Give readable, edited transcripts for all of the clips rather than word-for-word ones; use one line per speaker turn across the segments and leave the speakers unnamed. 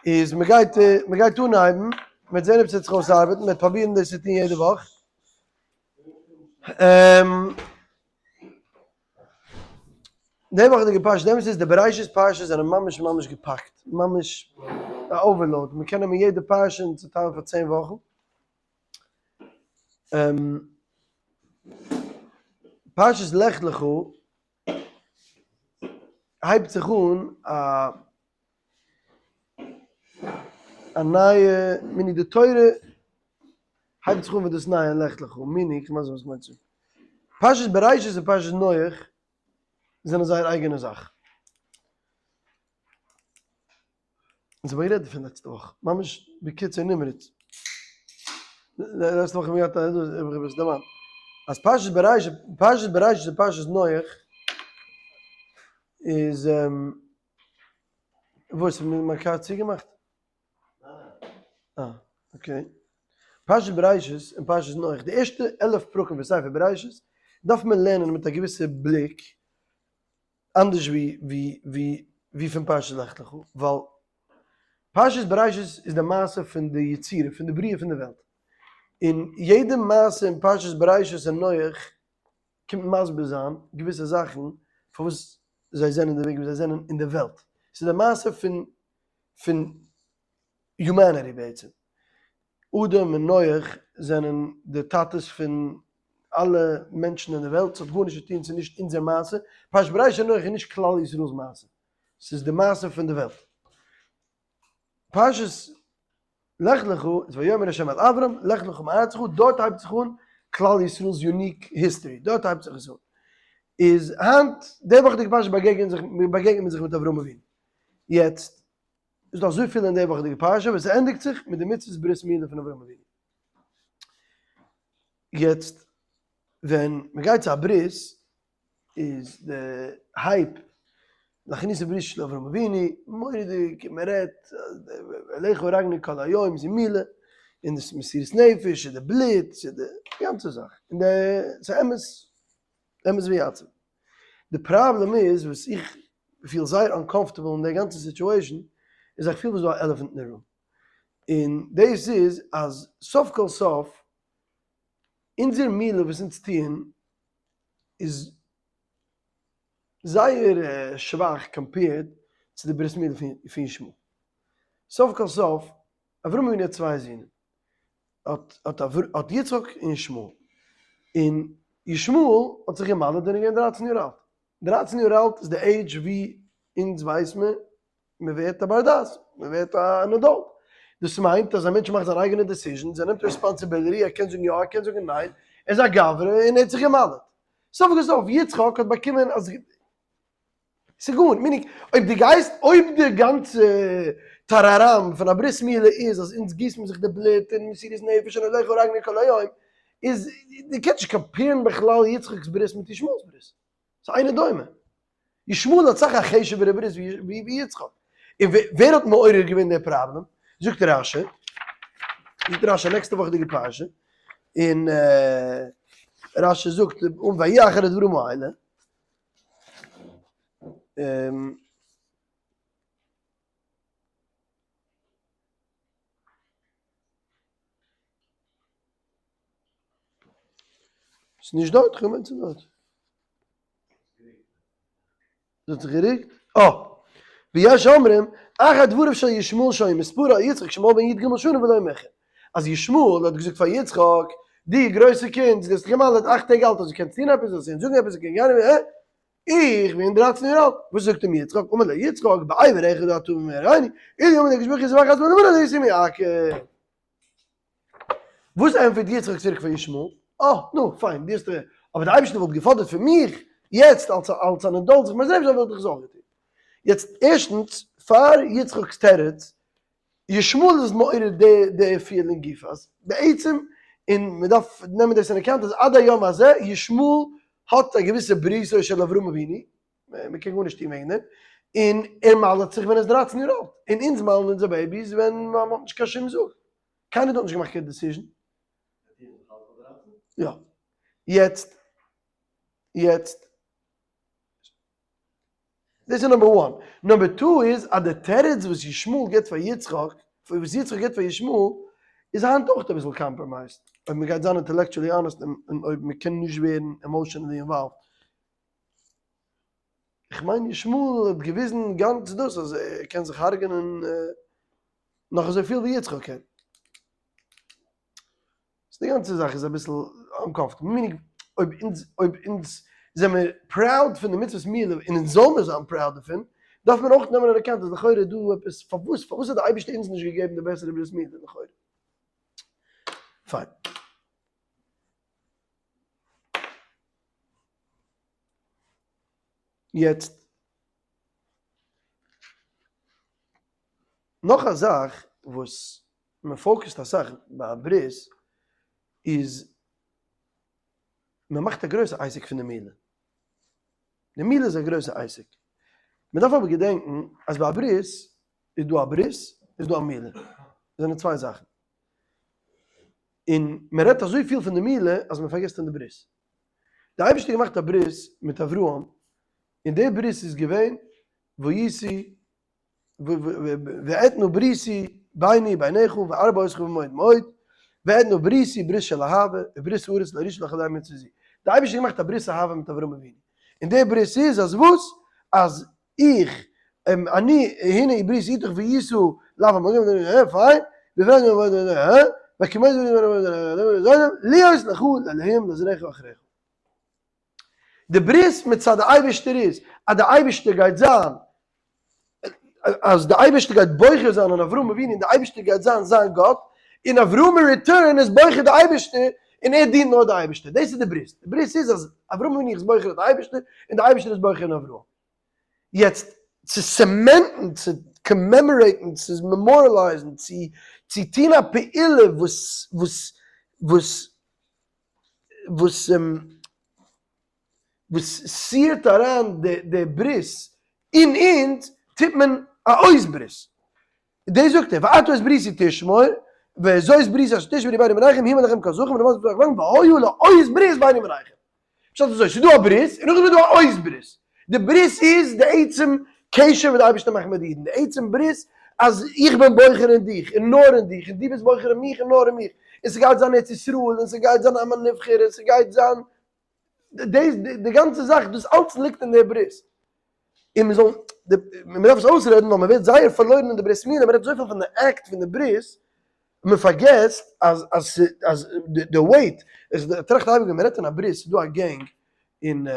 איז מ'גייט מ'גייט אנהייבן, מ'וועט זען אויב ס'וועט זיך אויסארבעטן, מ'וועט פרובירן דאס צו טון יעדע וואך. די וואכעדיגע פרשה, די אמת איז די בראשית פרשה זענען ממש ממש געפאקט, ממש א overload, מ'קען נעמען יעדע פרשה און צוטיילן פאר צען וואכן. פרשת לך לך הייבט זיך אן א א נייע מיני די תורה הייבט זיך אן מיט דאס נייע לך לך מיני כ'ווייס נישט וואס מיינט צו פרשת בראשית און פרשת נח זענען זייער אייגענע זאך. אונז האבן גערעדט דערפון לעצטע וואך, ממש בקיצור נמרץ. לעצטע וואך האבן מיר געהאט א דאס, איך האב עס דערמאנט. אז פרשת בראשית, פרשת בראשית און פרשת נח איז וואס, מיין קאר האט צוגעמאכט? אה, okay. פרשת בראשית און פרשת נח, די ערשטע 11 פרקים פון ספר בראשית דארף מען לערנען מיט א געוויסע בליק, אנדערש ווי ווי ווי ווי פון פרשת לך לך, ווייל פרשת בראשית איז די מעשה פון די יצירה, פון די בריאה פון די וועלט, און יעדע מעשה אין פרשת בראשית און נח קומט מסביר זיין געוויסע זאכן פארוואס זיי זענען די וועג ווי זיי זענען אין די וועלט, ס'איז די מעשה פון פון humanity בעצם. אדם און נח זענען די טאטעס פון אלע מענטשן אין די וועלט, ס'האט גארנישט צו טון, ס'איז נישט אונזער מעשה, פרשת בראשית און נח איז נישט כלל ישראל'ס מעשה, ס'איז די מעשה פון די וועלט. פרשת לך לך איז ויאמר ה' אל אברם לך לך מארצך, דארט הייבט זיך אן כלל ישראל'ס unique history, דארט הייבט זיך עס אן. איז היינט, די וואכעדיגע פרשה באגעגענט זיך, באגעגענט מען זיך מיט אברהם אבינו. יעצט, איז דא אזויפיל אין די וואכעדיגע פרשה וואס ענדיגט זיך מיט די מצוות ברית מילה פון אברהם אבינו. יעצט ווען מען גייט צו א ברית איז די hype להכניס ברית של אברהם אבינו מורא'דיג און מען רעדט אליך הרגנו כל היום זו מילה און דאס מסירות נפש און די בלוט און די גאנצע זאך און די ס'איז אמת אמת ויציב. די פראבלעם איז וואס איך פיל זייער uncomfortable אין די גאנצע situation איז איך פיל ווי ס'איז דא א elephant אין די room און דאס איז אז סוף כל סוף אונזער מילה וואס אונז טוען איז זייער שוואך compared צו די ברית מילה פון ישמעאל. סוף כל סוף אברהם אבינו האט צוויי זינען האט האט יצחק און ישמעאל און ישמעאל האט זיך גע'מל'ט ווען ער איז געווען דרייצן יאר אלט. דרייצן יאר אלט איז די עידזש ווי אונז ווייס מען מען ווערט א בר דעת, מען ווערט אן adult. דאס מיינט אז א מענטש מאכט זיין אייגענע decisions, ער נעמט responsibility, ער קען זאגן יא, ער קען זאגן ניין, ער איז א גברא און ער האט זיך גע'מל'ט. סוף כל סוף, יצחק האט באקומען אז ס'איז גארנישט, meaning אויב דו גייסט, אויב די גאנצע טאראראם פון א ברית מילה איז אז אונז גיסט מען זיך די בלוט און מסירות נפש און אליך הרגנו כל היום, איז דו קענסט נישט compare ן בכלל יצחק'ס ברית מיט ישמעאל'ס ברית. ס'איז אינו דומה. ישמעאל האט סאך א חשוב'ערע ברית ווי יצחק. און ווער האט מעורר געווען די פראבלעם? זאגט רש"י, זאגט רש"י נעקסטע וואכעדיגע פרשה, און רש"י זאגט און ויהי אחר הדברים האלה, ס'איז נישט דארט? כ'מיין ס'איז דארט. ס'האט זיך גערוקט? אה! ויש אומרים, אחר דבריו של ישמעאל שהיו מספרו על יצחק שמלאו בן י"ג שנה ולא מיחר. אז ישמעאל האט געזאגט פאר יצחק, דו גרויסע קינד, דו האסט דיך געמל'עט אכט טעג אלט אז דו קענסט טון עפעס, זאלסטו אונז זאגן עפעס, איך קען גארנישט, אה? איך בין דרייצן יאר אלט. וואס זאגט אים יצחק? אמר לו יצחק, באבר אחד אתה ממראני, אילו אמר הקדוש ברוך הוא זבח עצמו למראה לא ישים יעקב. וואס ענטפערט יצחק צוריק פאר ישמעאל? אה, נו, פיין, דו האסט רעכט, אבער דער אייבערשטער וואלט געפאדערט פון מיך יעצט אלס אלס אן adult זיך מוסר נפש זיין וואלט איך עס אויך געטון. יעצט, ערשטנס, פאר יצחק'ס תירוץ, ישמעאל איז מעורר די די feeling גופא אז בעצם, און מען דארף נעמען דאס אין account אז עד היום הזה ישמעאל האט א געוויסע בריתו של אברהם אבינו, מען קען גארנישט טון וועגן דעם, און ער מל'עט זיך ווען ער איז דרייצן יאר אלט, און אונז מל'ן אונזער babies ווען מען האט נישט קיין שום זאג, קיינער דא האט נישט געמאכט קיין decision. יא. יעצט, יעצט. דאס איז number one. Number two איז אז די תירוץ וואס ישמעאל גיבט פאר יצחק, וואס יצחק גיבט פאר ישמעאל, איז היינט אויך אביסל compromised, אויב מען גייט זיין intellectually honest און אויב מען קען נישט ווערן emotionally involved. איך מיין ישמעאל האט געוויזן גאנץ דאס אז ער קען זיך הרג'נען נאך אזויפיל ווי יצחק קען. So די גאנצע זאך איז אביסל uncomfortable, meaning אויב אונז אויב אונז זעמיר proud פון די מצוות מילה און אונז זאל מיר זיין proud דערפון, דארף מען אויך נעמען אין account אז לכאורה איז דא עפעס, פארוואס פארוואס האט די אייבערשטער אונז נישט געגעבן די בעסערע ברית מילה לכאורה? פיין. יעצט נאך א זאך וואס מען focus ט אסאך ביי א ברית איז מען מאכט א גרויסע עסק פון די מילה, די מילה איז א גרויסע עסק, מען דארף אבער געדענקן אז ביי א ברית איז דא א ברית איז דא א מילה, דאס זענען צוויי זאכן, און מען רעדט אזויפיל פון די מילה אז מען פארגעסט פון די ברית. די אייבערשטער האט געמאכט א ברית מיט אברהם, און די ברית איז געווען והייתי ואתנה בריתי ביני וביניך וארבה אותך במאוד מאוד, ואתנה בריתי ברית של אהבה וברית הארץ לירושה לך על מצוה זו. די אייבערשטער האט געמאכט א ברית אהבה מיט אברהם אבינו, און די ברית איז אז וואס? אז איך, אני, הנה בריתי אתך והיית לאב המון פיין, להיות לך לאלהים ולזרעך אחריך. די ברית מצד די אייבערשטער איז אז די אייבערשטער גייט זיין, אז די אייבערשטער גייט בוחר זיין אין אברהם אבינו און די אייבערשטער גייט זיין זיין גאט, און אברהם אין return איז בוחר די אייבערשטער און ער דינט נאר די אייבערשטער, דאס איז די ברית, די ברית איז אז אברהם אבינו איז בוחר אין די אייבערשטער און די אייבערשטער איז בוחר אין אברהם. יעצט צו cement ן, צו commemorate ן, צו memorialize ן, צו צו טון א פעולה וואס וואס וואס וואס וואס סירט אריין די די ברית אין אונז, טוט מען א אות ברית. דאס זאגט ער, ואתה את בריתי תשמור, וזאת בריתי אשר תשמרו ביני וביניכם, המול לכם כל זכר ונמלאתם בתוך הגוים, והיה לאות ברית ביני וביניכם. פשט איז אזוי, ס'איז דא א ברית, און נאכדעם איז דא א אות ברית. די ברית איז די עצם קשר וואס די אייבערשטער מאכט מיט די אידן, די עצם ברית אז איך בין בוחר אין דיך, און נאר אין דיך, און דו ביסט בוחר אין מיך און נאר אין מיך, און ס'גייט זיין ארץ ישראל, און ס'גייט זיין עם הנבחר, און ס'גייט זיין דאס, די גאנצע זאך, דאס אלץ ליגט אין די ברית. און מען זאל, מען דארף עס אויסרעדן ווייל מען ווערט זייער פארלוירן אין די ברית מילה, מען רעדט אזויפיל פון די אקט פון די ברית, מען פארגעסט אז אז אז די weight, איך טראכט אייביג ווען מען רעדט פון א ברית, ס'איז דא א gang אין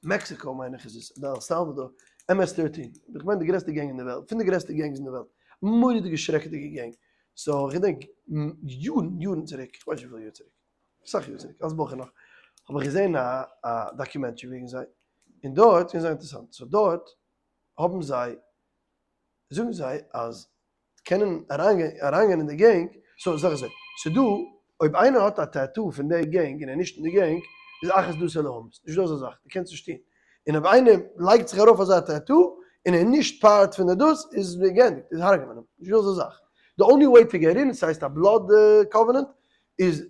מעקסיקא מיין איך איז עס, אדער על סאלוואדאר, MS 13, איך מיין די גרעסטע gang אין די וועלט, פון די גרעסטע gangs אין די וועלט, מורא'דיגע שרעקעדיגע gang, so איך געדענק יארן יארן צוריק, איך ווייס נישט וויפיל יאר צוריק, אסאך יאר צוריק, אלס בחור נאך, האב איך געזען א א documentary וועגן זיי, און דארט, געווען זייער אינטערעסאנט, so דארט האבן זיי, זאגן זיי אז קענען אריינגיין אין די gang, so זאג אזוי, ס'דא, אויב איינער האט א tattoo פון די gang און ער איז נישט אין די gang, איז אחת דתו להמית, נישט דא אזא זאך, דו קענסט נישט טון, און אויב איינער לייגט זיך ארויף אזא tattoo און ער איז נישט part פון די דאס, איז געענדיגט, איז הרג'ט מען אים, נישט דא אזא זאך, די only way to get in, ס'הייסט א blood covenant, איז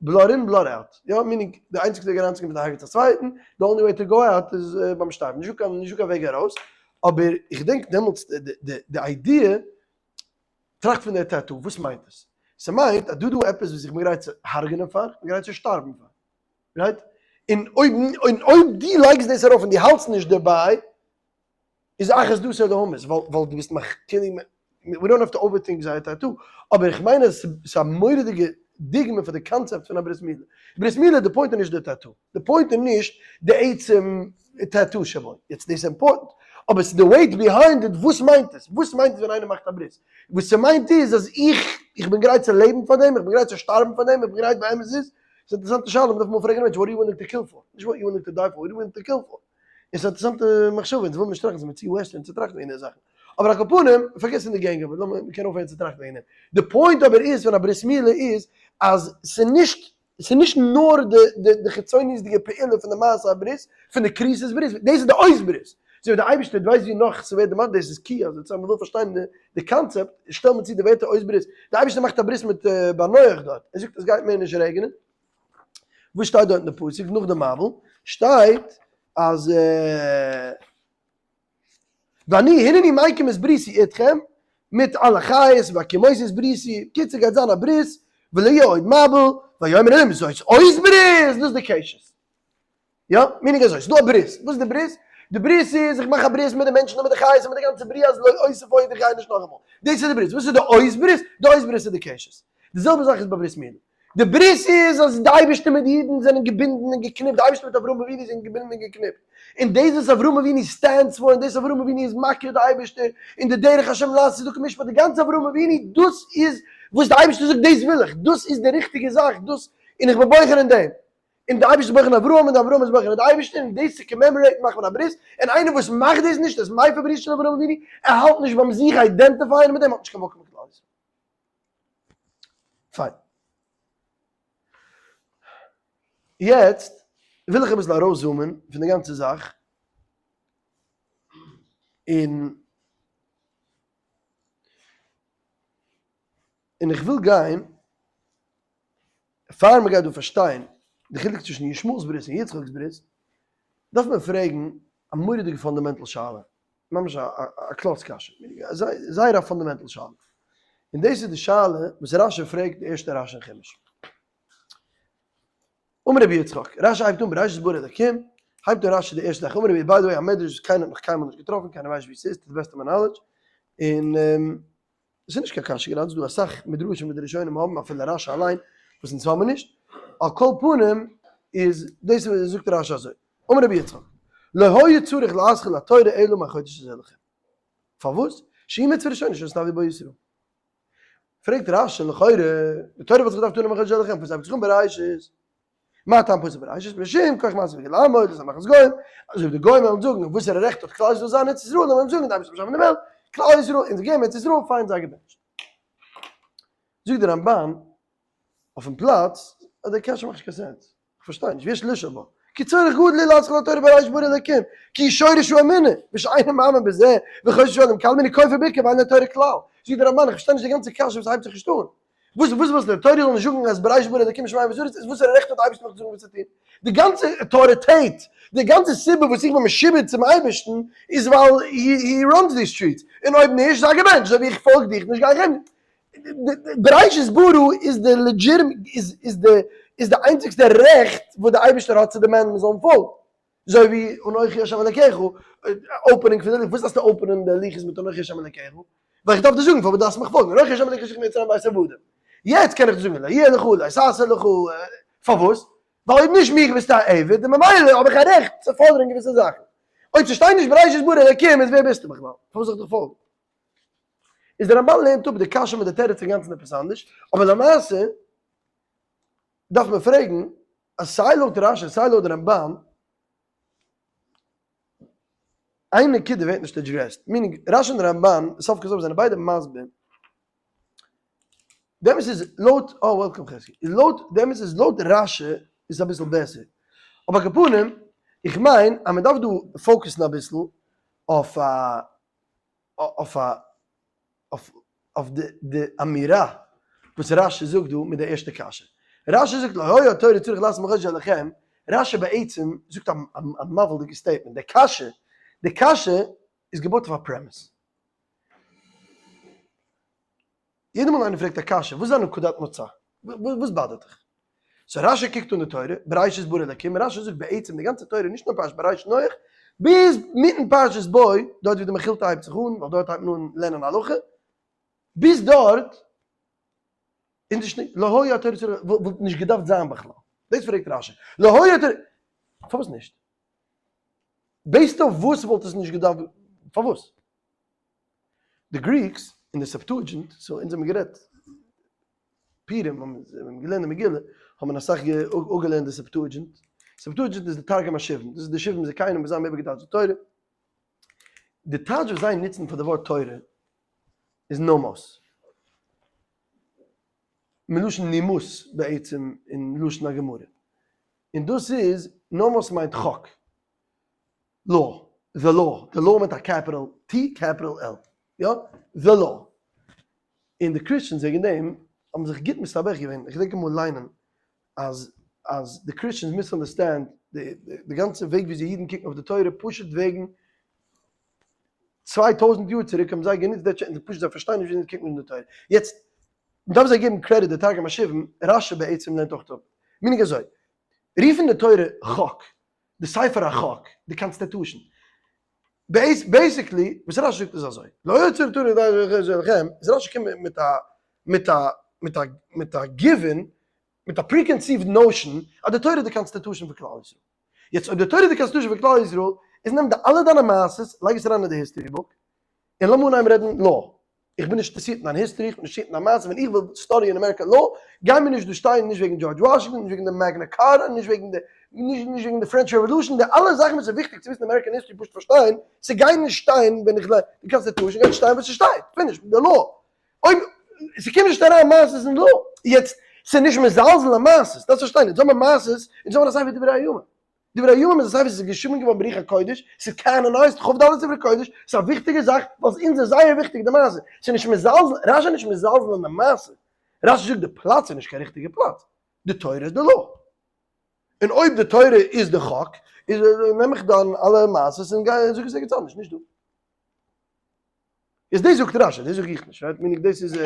blood in blood out, יא, meaning די איינציגסטע וועג אריינצוקומען איז די הרג'עט א צווייטן, די only way to go out איז ביים שטארבן, נישטא קיין נישטא קיין וועג ארויס, אבער איך געדענק דעמאלטס די idea, טראכט פון די tattoo, וואס מיינט עס? ס'מיינט אז דא דא עפעס וואס איך בין גרייט צו הרג'נען פאר, איך בין גרייט צו שטארבן פאר, right? און אויב און אויב דו לייגסט דאס ארויף און דו האלטסט נישט דערביי, איז אחת דתו להמית, ווייל ווייל דו ביסט מחכים, we don't have to overthink זייער tattoo, אבער איך מיין אז ס'איז א מורא'דיגע דוגמא פאר די קאנצעפט פון א ברית מילה. ברית מילה די point איז נישט די tattoo, די point איז נישט די עצם tattoo שבו, יעצט דאס איז important, אבער ס'איז די weight behind it, וואס מיינט עס? וואס מיינט עס ווען איינער מאכט א ברית? וואס ס'מיינט איז אז איך איך בין גרייט צו לעבן פאר דעם, איך בין גרייט צו שטארבן פאר דעם, איך בין גרייט באמת איז, ס'איז א אינטערעסאנטע שאלה, מ'דארף אמאל פרעגן א מענטש, what are you willing to kill for? נישט what you willing to die for, what are you willing to kill for? און ס'איז א אינטערעסאנטע מחשבה, אונז ווילן נישט טראכטן, זעמיר צו western צו טראכטן וועגן די זאכן. אבער על כל פנים, פארגעס פון די gang אבער לאמיר, מ'קען אויפהערן צו טראכטן וועגן דעם. די point אבער איז פון א ברית מילה איז, אז ס'איז נישט, ס'איז נישט נאר די די די חיצוניות'דיגע פעולה פון די מעשה הברית, פון די כריתת ברית, דאס איז די אות ברית. אזוי ווי די אייבערשטער ווייסט ווי נאך ס'ווערט דערמאנט, דאס איז key, אז אויב מ'וויל פארשטיין די די קאנצעפט, שטעל מיר צו די ווערטער אות ברית. די אייבערשטער מאכט א ברית מיט ביי נח דארט, ער זאגט עס גייט מער נישט רעגענען, וואס שטייט דארט אין די פסוק נאך די מבול? שטייט אז. ואני הנני מקים את בריתי אתכם, מיט אלע חיות והקימותי את בריתי, קיצור גייט זיין א ברית, ולא יהיה עוד מבול, ויאמר אלהים זאת אות ברית, דאס איז די קשת. יא, meaning אזוי, ס'איז דא א ברית, וואס איז די ברית? די ברית איז איך מאך א ברית מיט די מענטשן און מיט די חיות און מיט די גאנצע בריאה אז לא אוסיף עוד איך גיי נישט נאכאמאל, דאס איז די ברית, וואס איז די אות ברית? די אות ברית איז די קשת. די זעלבע זאך איז ביי ברית מילה. די ברית איז אז די אייבערשטער מיט די אידן זענען געבינדן און געקניפט, די אייבערשטער מיט אברהם אבינו זענען געבינדן און געקניפט, און דאס וואס אברהם אבינו stands for און דאס אברהם אבינו איז מכיר די אייבערשטער און די דרך השם לעשות צדקה ומשפט, די גאנצע אברהם אבינו דאס איז וואס די אייבערשטער זאגט דאס וויל איך, דאס איז די ריכטיגע זאך, דאס און איך בין בוחר אין דעם. און די אייבערשטער איז בוחר אין אברהם און די אברהם איז בוחר אין די אייבערשטער און דאס צו commemorate ן מאכט מען א ברית, און איינער וואס מאכט דאס נישט איז מפר ברית של אברהם אבינו, ער האלט נישט ביים זיך identify ען מיט דעם האט נישט קיין מקום אין כלל ישראל. פיין. יעצט וויל איך אביסל ארויס zoom ען פון די גאנצע זאך, און און איך וויל גיין פאר מען גייט דא פארשטיין די חילוק צווישן ישמעאל'ס ברית און יצחק'ס ברית, דארף מען פרעגן א מורא'דיגע fundamental שאלה, ממש א קלאץ קשיא, זייער א fundamental שאלה, און דאס איז די שאלה וואס רשי פרעגט די ערשטע רשי אין חומש. אמר רבי יצחק, רשי הייבט אן בראשית ברא אלקים, הייבט אן רשי די ערשטע זאך, אמר רבי, by the way א מדרש וואס קיינער האט נאך קיינמאל נישט געטראפן, קיינער ווייסט נישט ווי ס'איז, to the best of my knowledge, און עס איז נישט קיין קשיא גראדע, ס'איז דא אסאך מדרשים וואס די ראשונים האבן, אפילו רשי אליין, וואס אונז האבן נישט, על כל פנים איז דאס וואס זאגט רשי אזוי, אמר רבי יצחק, לא היה צריך להתחיל התורה אלא מהחודש הזה לכם. פארוואס? שהיא מצוה ראשונה שנצטוו בה ישראל. פרעגט רשי לכאורה, די תורה וואלט זיך געדארפט אננעמען מהחודש הזה לכם, פארוואס הייבט זיך אן בראשית? מה טעם פסוק בראשית משום כח מעשה וגדול עמו דאס מאכן גוים אזוי ווי די גוים וועלן זאגן וואסערע רעכט האט כלל ישראל זיין ארץ ישראל וועלן זאגן די אייבערשטער האט באשאפן די וועלט כלל ישראל אונז געבן ארץ ישראל פיין זיי געבענטשט זאגט דער רמבן אויפן פלאץ אז די קשיא מאכט נישט קיין sense איך פארשטיי נישט ויש לשאול בה כי צורך גדול לי להתחיל התורה בראשית ברא אלקים כי שורש האמונה ושאינו מאמין בזה וחושב שהעולם קל ממנו כופר בעיקר ואין לתורה כלל זאגט דער רמבן איך פארשטיי נישט די גאנצע קשיא וואס הייבט זיך נישט אן וואס וואס וואס די תורה זאל נישט זאגן אז בראשית ברא אלקים שמים וארץ איז וואסערע רעכט האט די אייבערשטער מיך צו זאגן וואס צו טון? די גאנצע אויטאריטעט, די גאנצע סיבה וואס איך בין משועבד צום אייבערשטן איז ווייל he runs the streets, און אויב נישט זיי געבענטשט, אזוי ווי איך פאלג דיך נישט גיי איך אים. בראשית ברא איז די legitimate איז איז די איז די איינציגסטע רעכט וואס די אייבערשטער האט צו demand ן מען זאל אים פאלגן. אזוי ווי אנכי השם אלקיך, opening פון די לוחות, וואס דארפסטו open ען די לוחות מיט אנכי השם אלקיך? ווייל איך דארף דיר זאגן פארוואס דארפסט מיך פאלגן, אנכי השם אלקיך אשר ממצרים בית עבדים. יעצט קען איך דיר זאגן לא יהיה לך, לא תעשה לך, פארוואס? ווייל אויב נישט מיך ביסטו א עבד, און ממילא האב איך א רעכט צו פאדערן געוויסע זאכן. אויב ס'שטייט נישט בראשית ברא אלקים איז ווער ביסטו בכלל? פארוואס זאל איך דיך פאלגן? איז דער רמבן לערנט אפ די קשיא מיט די תירוץ אינגאנצן עפעס אנדערש, אבער למעשה דארף מען פרעגן אז סיי לויט רשי סיי לויט די רמבן, איין נקודה ווערט נישט addressed, meaning רשי און די רמבן סוף כל סוף זענען ביידע מסביר, די אמת איז לויט, אה welcome חזקי, לויט, די אמת איז לויט רשי איז אביסל בעסער, אבער על כל פנים, איך מיין אז מען דארף דא focus ן אביסל אויף א אויף א אויף די אמירה וואס רשי זאגט דא מיט די ערשטע קשיא. רשי זאגט לא היה התורה צריך לעשות מהחודש הזה לכם, רשי בעצם זאגט א מבהיל'דיגע statement, די קשיא, די קשיא איז געבויט אויף א premise. יעדע מאל איינער פרעגט א קשיא, וואס איז א נקודת מוצא? וואס bother ט דיך? so רשי קוקט אן די תורה, בראשית ברא אלקים, רשי זאגט בעצם די גאנצע תורה, נישט נאר פרשת בראשית נח, ביז מיטן פרשת בא, דארט ווי די מכילתא הייבט זיך אן, ווייל דארט הייבט מען אן לערנען הלכה, ביז דארט איז נישט לא היה התורה צורך, וואלט נישט געדארפט זיין בכלל. דאס פרעגט רשי, לא היה התורה, פארוואס נישט? based אויף וואס וואלט עס נישט געדארפט, פארוואס? די Greeks אין די Septuagint, so אונז האבן גערעדט פורים ווען מיר געלערנט די מגילה האט מען אסאך אפגעלערנט די Septuagint, Septuagint איז די תרגום השבעים, דאס איז די שבעים זקנים וואס זיי האבן איבערגעטייטשט די תורה, די טייטש וואס זיי נוצן פאר די ווארט תורה איז נאמאס, מלשון נימוס בעצם אין לשון הגמרא, און דאס איז נאמאס מיינט חק, law, the law, די law מיט א capital T capital L, יא, the law. און די Christians וועגן דעם האבן זיך גוט מסתבך געווען, איך געדענק אמאל ליינען אז אז די Christians misunderstand די די גאנצע וועג וויאזוי אידן קוקן אויף די תורה פשוט וועגן. 2000 יאר צוריק האבן זיי גענוצט די טשענס, פשוט זיי פארשטייען נישט וויאזוי קוקט מען אין די תורה. יעצט, מ'דארף זיי געבן credit, די תרגום השבעים, רשי בעצם לערנט אויך אפ. meaning אזוי, רופן די תורה חק, די ספר החק, די constitution. Basically, וואס רשי זאגט איז אזוי, לא יוצא תורה לכם, איז רשי קומט מיט א, מיט א, מיט א, מיט א given, מיט א preconceived notion אז די תורה איז די constitution פון כלל ישראל. יעצט אויב די תורה איז די constitution פון כלל ישראל, איז נעם די אלע דיינע מעשות, לייג עס אריין אין די history book, און לאמיר אנהייבן רעדן law. איך בין נישט אינטערעסירט אין דיין history, איך בין נישט אינטערעסירט אין דיין מעשה, ווען איך וויל study ען אמעריקא law, גיי מיר נישט דא שטיין נישט וועגן דזשארדזש וואשינגטאן, נישט וועגן די Magna Carta, נישט וועגן די נישט וועגן די French Revolution, די אלע זאכן וואס איז וויכטיג צו וויסן American history פשוט פארשטיין, ס'גייט נישט שטיין ווען איך ליין די constitution גייט שטיין וואס ס'שטייט, finish, די law. אויב ס'קומט נישט אריין מעשות אין law, יעצט ס'איז נישט מזלזל אין מעשות, דארפסט פארשטיין, אונז האבן מעשות, אונז האבן א ספר דברי הימים, דברי הימים איז א ספר וואס איז געשריבן געווארן ברוח הקודש, ס'איז canonized כ"ד ספרי קודש, ס'איז א וויכטיגע זאך, ווייל ס'איז אונז זייער וויכטיג די מעשה, ס'איז נישט מזלזל, רשי איז נישט מזלזל אין די מעשה, רשי זאגט די פלאץ איז נישט קיין ריכטיגע פלאץ, די תורה איז די law. און אויב די תורה איז די חק, איז נעם איך דאן אלע מעשות און גיי זאג עס ערגעץ אנדערש, נישט דא. איז דאס זאגט רשי, דאס זאג איך נישט, right? Meaning דאס איז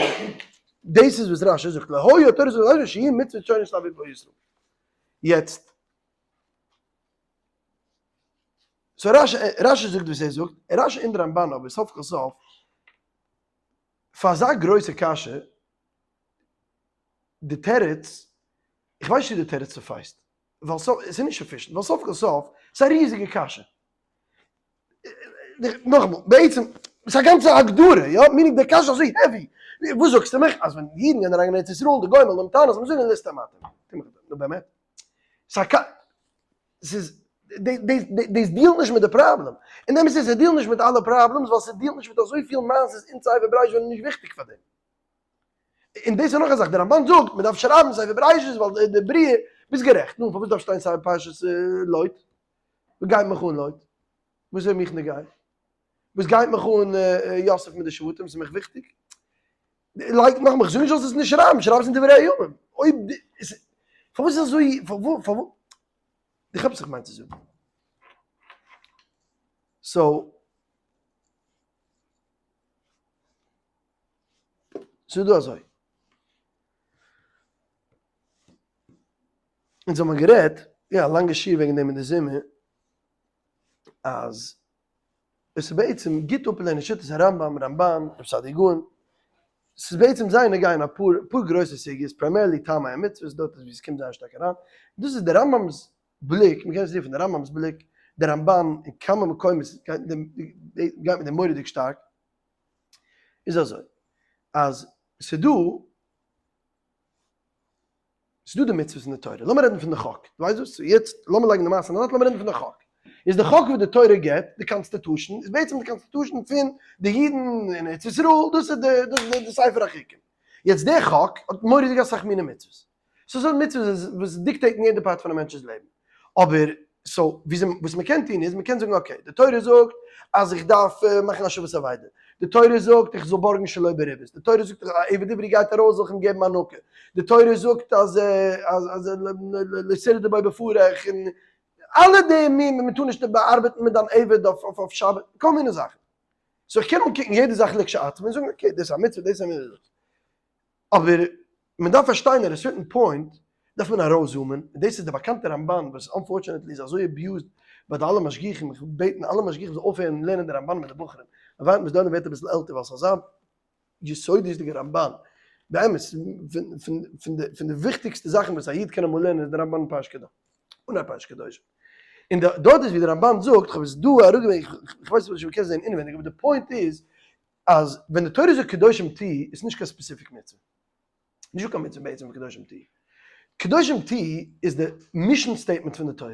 דאס איז וואס רשי זאגט, לא היה תורת אלוהים שהיא מצוות שונות להביא בו ישראל. יעצט, so רשי, רשי זאגט וואס ער זאגט, רשי און די רמבן אבער סוף כל סוף, פאר אזא גרויסע קשיא, די תירוץ, איך ווייס נישט צו די תירוץ suffice ט, ווייל סוף, עס איז נישט sufficient, ווייל סוף כל סוף, ס'איז א ריזיגע קשיא. נאכאמאל, בעצם, ס'איז א גאנצע הגדרה, יא? Meaning די קשיא איז אזוי heavy. וואס זאגסטו מיך? אז ווען אידן גייען אריין אין ארץ ישראל, די גוים וועלן האבן טענות, זאלן זאגן ליסטים אתם. נו באמת? ס'איז א ק. ס'איז, דאס deal ט נישט מיט די פראבלעם. און די אמת איז, ס'deal ט נישט מיט אלע problems, ווייל ס'deal ט נישט מיט אזויפיל מעשות אין ספר בראשית וואס זענען נישט וויכטיג פאר דעם. און דאס איז נאך א זאך, דער רמבן זאגט מען דארף שרייבן ספר בראשית ווייל די בריאה, ביסט גערעכט, נו פארוואס דארף שטיין ספר פרשת לוט? וואס גייט מיך אן לוט? וואס איז מיך נוגע? וואס גייט מיך אן יוסף מיט די שבטים? ס'איז מיך וויכטיג? לייג נאכאמאל, איך זאג נישט זאלסט עס נישט שרייבן, שרייב עס אין דברי הימים. אויב פארוואס איז אזוי, פארוואס, דו כאפסט וואס איך מיין צו זאגן. So. ס'איז דא אזוי. אונז האבן גערעדט, יא, א לאנגע שיעור וועגן דעם אין די זומער, אז עס איז בעצם גוט אפלערנען שיטת הרמב"ם, רמב"ן, רב סעדיה גאון, ס'איז בעצם זייער נוגע אין אפאר אפאר גרויסע סוגיות, primarily טעמי המצוות, דארט איז ווי עס קומט זייער שטארק אריין, דאס איז די רמב"ם'ס בליק, מ'קען עס רופן די רמב"ם'ס בליק, די רמב"ן אין כמה מקומות גייט מיט דעם מורא'דיג שטארק. איז אזוי אז ס'דא ס'דא די מצוות אין די תורה, לאמיר רעדן פון די חק, דו ווייסט וואס? יעצט לאמיר לייגן די מעשה אין די זייט, לאמיר רעדן פון די חק. איז די חק וואס די תורה געבט, די constitution, איז בעצם די constitution פון די אידן אין ארץ ישראל, דאס איז די דאס איז די ספר החוקים. יעצט די חק האט מורא'דיג אסאך מיני מצוות. ס'איז אזוי מצוות וואס dictate ן יעדע part פון א מענטש'ס לעבן. אבער, so, וויאזוי, וואס מ'קען טון איז, מ'קען זאגן okay, די תורה זאגט אז איך דארף מאכן השבת אבידה. די תורה זאגט איך זאל בארגן שלא בריבית. די תורה זאגט א עבד עברי גייט ארויס זאל איך אים געבן א נקה. די תורה זאגט אז אז לא תרדה בו בפרך און אלע די מין, מ'טאר נישט ארבעטן מיט דיין עבד אויף שבת, כל מיני זאכן. So איך קען אנקוקן יעדע זאך לכשעצמה און זאגן okay, דאס איז א מצוה, דאס איז א מצוה. אבער מען דארף פארשטיין at a certain point דארף מען ארויסזומען, און דאס איז די באקאנטע רמבן וואס unfortunately איז אזוי abused ביי די אלע משגיחים, איך וויל בעטן אלע משגיחים זאלן אויפהערן לערנען די רמבן מיט די בחורים, מען ווארט ביז די עולם ווערט אביסל עלטער ווייל ס'איז אזא יסודות'דיגע רמבן, באמת פון די וויכטיגסטע זאכן וואס א איד קען אמאל לערנען איז די רמבן אין פרשת קדושים, אנהייב פרשת קדושים, און דארט איז ווי די רמבן זאגט, כ'האב עס דא אראפגעברענגט, כ'ווייס נישט אויב מ'קען עס זען אינעווייניג אבער די point איז אז ווען די תורה זאגט קדושים תהיו איז נישט קיין specific מצוה. נישטא קיין מצוה בעצם פון קדושים תהיו. קדושים תהיו איז די mission statement פון די תורה.